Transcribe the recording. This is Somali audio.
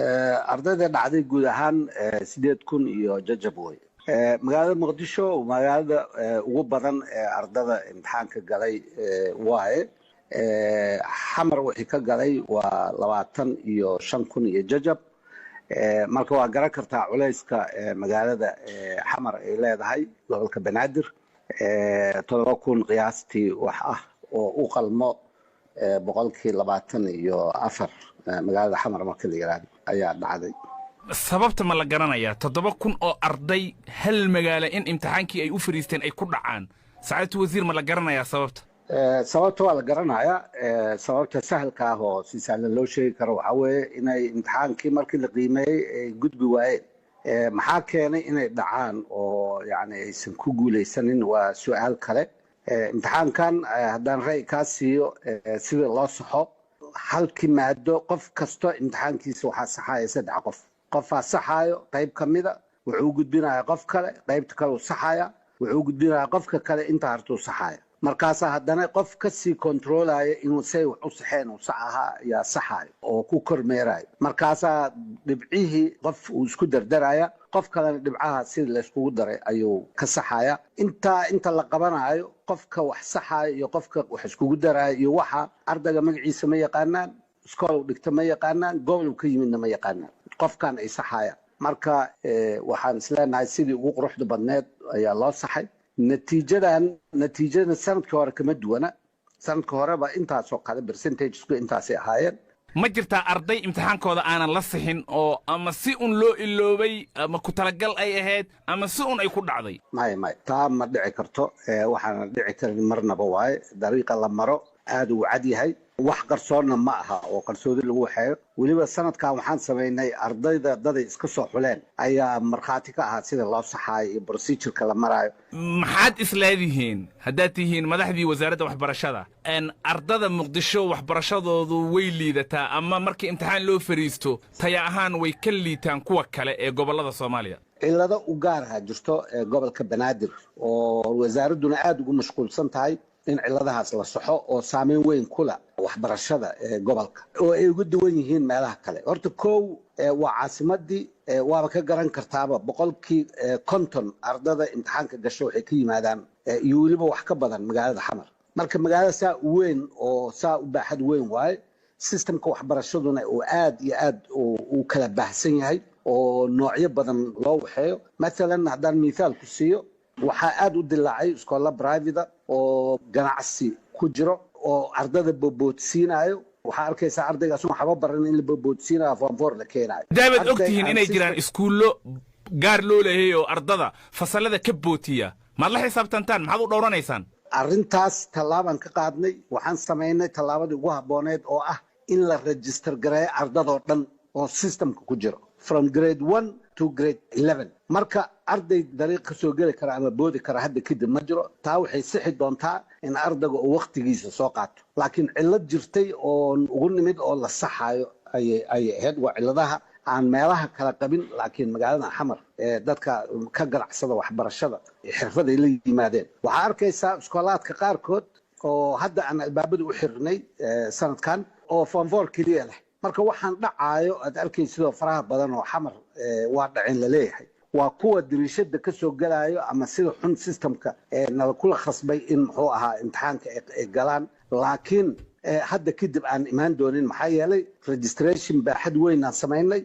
Ardayda dhacday guud ahaan 8,000 iyo jajab wey. Magaalada Muqdisho magaalada ugu badan ee ardada imtixaanka galay waaye. Xamar wixii ka galay waa 25,000 iyo jajab. Marka waa garan kartaa culayska magaalada Xamar ay leedahay. Gobolka Banaadir 7,000 qiyaastii wax ah oo u qalmo 24% magaalada Xamar marka la yiraahdo ayaa dhacday. Sababta ma la garanayaa, 7,000 oo arday hal magaalo in imtixaankii ay u fariisteen ay ku dhacaan? Sacaadatu wasiir, ma la garanayaa sababta? Sababta waa la garanayaa. Sababta sahalka ah oo si sahlan loo sheegi karo waxaa weeye inay imtixaankii markii la qiimeeyey ay gudbi waayeen. Maxaa keenay inay dhacaan oo yani aysan ku guuleysanin waa su-aal kale. Imtixaankan haddaan ra'yi kaa siiyo sida loo saxo, halkii maado qof kasto imtixaankiisa waxaa saxaya saddex qof. Qofaa saxaayo qayb ka mida, wuxuu u gudbinaya qof kale, qaybta kale uu saxaya, wuxuu u gudbinaya qofka kale, inta hartuu saxaya. Markaasaa haddana qof kasii kontroolaya inuu say wax u saxeen uu sax ahaa ayaa saxayo oo ku kormeerayo. Markaasaa dhibcihii qof uu isku dardaraya, qof kalena dhibcaha sida layskugu daray ayuu ka saxaya. Intaa inta la qabanayo, qofka wax saxayo iyo qofka wax iskugu daraayo iyo waxa ardayga magaciisa ma yaqaanaan, iskool dhigta ma yaqaanaan, gobol ka yimidna ma yaqaanaan qofkan ay saxayaan. Marka waxaan isleenahay sidii ugu quruxda badneed ayaa loo saxay. Natiijadan natiijada sanadkii hore kama duwana. Sanadka horeba intaasoo kale percentagesku intaasay ahaayeen. Ma jirtaa arday imtixaankooda aanan la sixin oo ama si un loo iloobay ama ku talagal ay ahayd ama si un ay ku dhacday? Maya, maya, taa ma dhici karto. Waxaana dhici karin marnaba waaye. Dariiqa la maro aada uu cad yahay, wax qarsoonna ma aha oo qarsoodi lagu waxeeyo. Weliba sanadkan waxaan samaynay ardayda daday iska soo xuleen ayaa markhaati ka ahaa sida loo saxaayo iyo procedureka la maraayo. Maxaad isleedihiin haddaad tihiin madaxdii wasaaradda waxbarashada? Ardada Muqdisho waxbarashadoodu way liidataa ama markii imtixaan loo fariisto taya ahaan way ka liitaan kuwa kale ee gobollada Soomaaliya? Cillado u gaaraha jirto ee gobolka Banaadir oo wasaaradduna aada ugu mashquulsan tahay in cilladahaas la saxo, oo saameyn weyn kula waxbarashada ee gobolka oo ay uga duwan yihiin meelaha kale. Horta kow, waa caasimadii, waaba ka garan kartaaba 50% ardada imtixaanka gasho waxay ka yimaadaan iyo weliba wax ka badan magaalada Xamar. Marka magaalada saa u weyn oo saa u baaxad weyn waaye, systemka waxbarashaduna uu aad iyo aad uu kala baahsan yahay oo noocyo badan loo waxeeyo. Mathalan, haddaan mithaal ku siiyo, waxaa aada u dilaacay iskoolla private oo ganacsi ku jiro oo ardada boboodsiinayo. Waxaa arkaysaa ardaygaas waxba baran in la boboodsiinayo, form four la keenayo. Daabaad og tihiin inay jiraan iskuullo gaar loo leeyahay oo ardada fasallada ka bootiya. Maad la xisaabtantaan? Maxaad u dhowranaysaan? Arrintaas tallaabaan ka qaadnay. Waxaan samaynay tallaabadii ugu habbooneed oo ah in la register gareeyo ardadoo dhan oo systemka ku jiro from grade 1 to grade 11. Marka arday dariiq ka soo geli kara ama boodi kara hadda kadib ma jiro. Taa waxay sixi doontaa in ardayga uu waktigiisa soo qaato, laakiin cillad jirtay oon ugu nimid oo la saxayo ayay ahayd. Waa cilladaha aan meelaha kala qabin, laakiin magaalada Xamar ee dadka ka ganacsada waxbarashada xirfad ay la yimaadeen. Waxaa arkaysaa iskoolaadka qaarkood oo hadda aan albaabada u xirnay sanadkan oo form four keliya leh. Marka waxaan dhacaayo aad arkaysidoo faraha badan oo Xamar waa dhacin laleeyahay waa kuwa dariishada ka soo gelaayo ama sida xun systemka nala kula khasbay in muxuu ahaa imtixaanka ay galaan, laakiin hadda kadib aan imaan doonin, maxaa yeelay registration baaxad weyn aan samaynay.